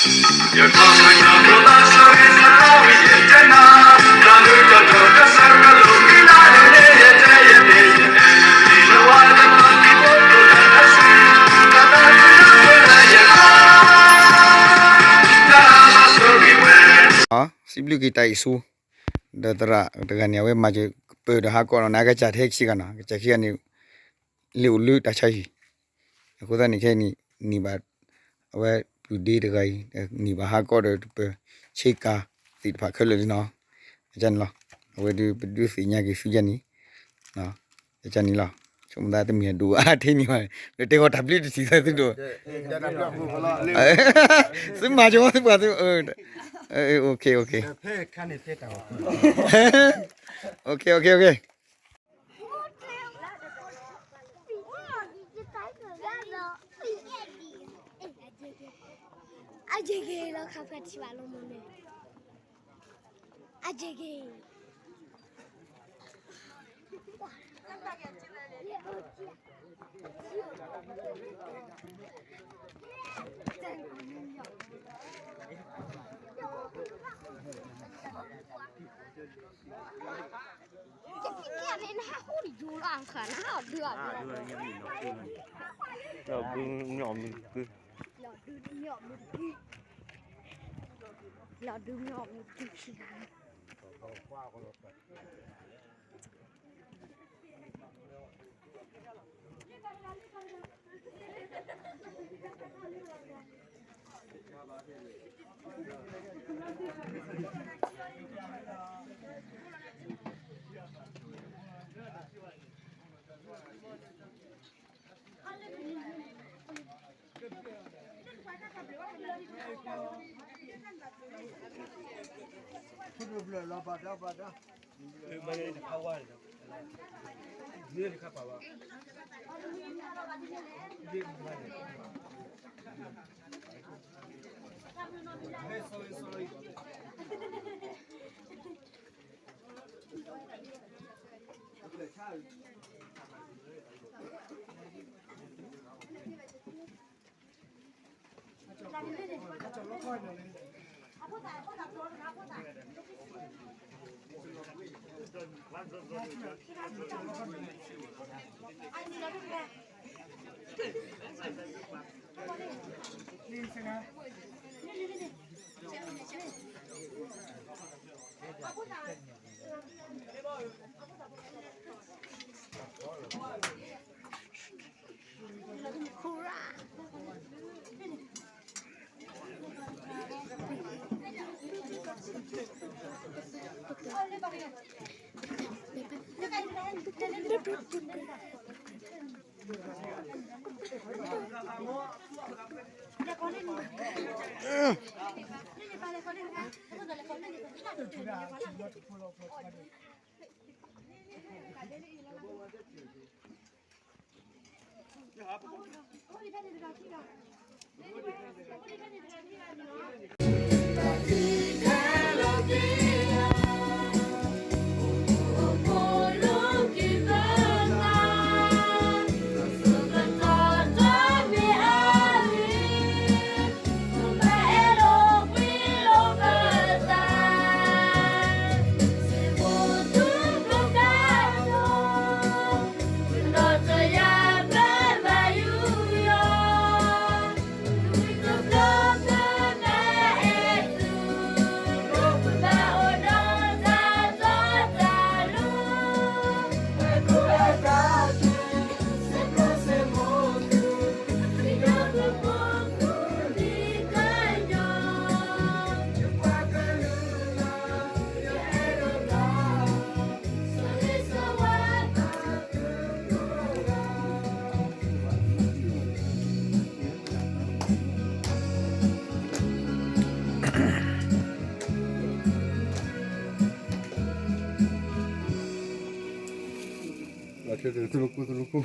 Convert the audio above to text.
စံးဘျုးက့ၤတၢ်အံၤဆူ ဒီးသရၣ်တဂၤန့ၣ် အဝဲမၤစၢၤကပၢၤဒီးဟးကီၢ်နီၤ န့ၣ် အကစၢ်ထဲခံဂၤနီၤ ကစၢ်ခံဂၤန့ၣ် လ့ၣ်အိၣ်လၢတၢ်ဆါဟံၣ် အဃိသတးန့ၣ် ခဲအံၤန့ၣ် န့ၢ်ဘၣ် အဝဲပျုၤဒ့တဂၤအံၤ န့ၢ်ဘၣ်ဟးကီၢ်ဒီးတပၢၤ ဆ့ကၤသ့ၣ်တဖၣ်ခဲလၢာ်လံနီၤ အန့ၣ်လီၤ အဝဲဒုးပဒုးသ့ၣ်ညါက့ၤသုယဲၢ်န့ၣ် အန့ၣ်လီၤ ဆိကမိၣ်သးတမ့ၢ်အဒိၣ်အါထဲန့ၣ်ဘၣ် ဒီးတဲဂီၤတၢ်ဘျုးတထံၣ်သၢသုဒိၣ် သုမၤကၠီသုပှၤသု OK OK အယ့ၢ်ဂ့ၤလီၤ ခါဖျါထံဘၣ်လီၤမ့ၢ်န့ၣ် အယ့ၢ်ဂ့ၤ ကဲန့ၣ် နဟးဃိလံယိၤလီၤ အခါ နဟးအီၣ်ဒုးအီၣ်ဒုး လီၤဒုးမ့ၢ်အီၣ်မ့ၢ်တက့ၢ် လီၤဒုးမ့ၢ်အီၣ်မ့ၢ်တက့ၢ် လီၤဆၢတရူးကူတရူးကူ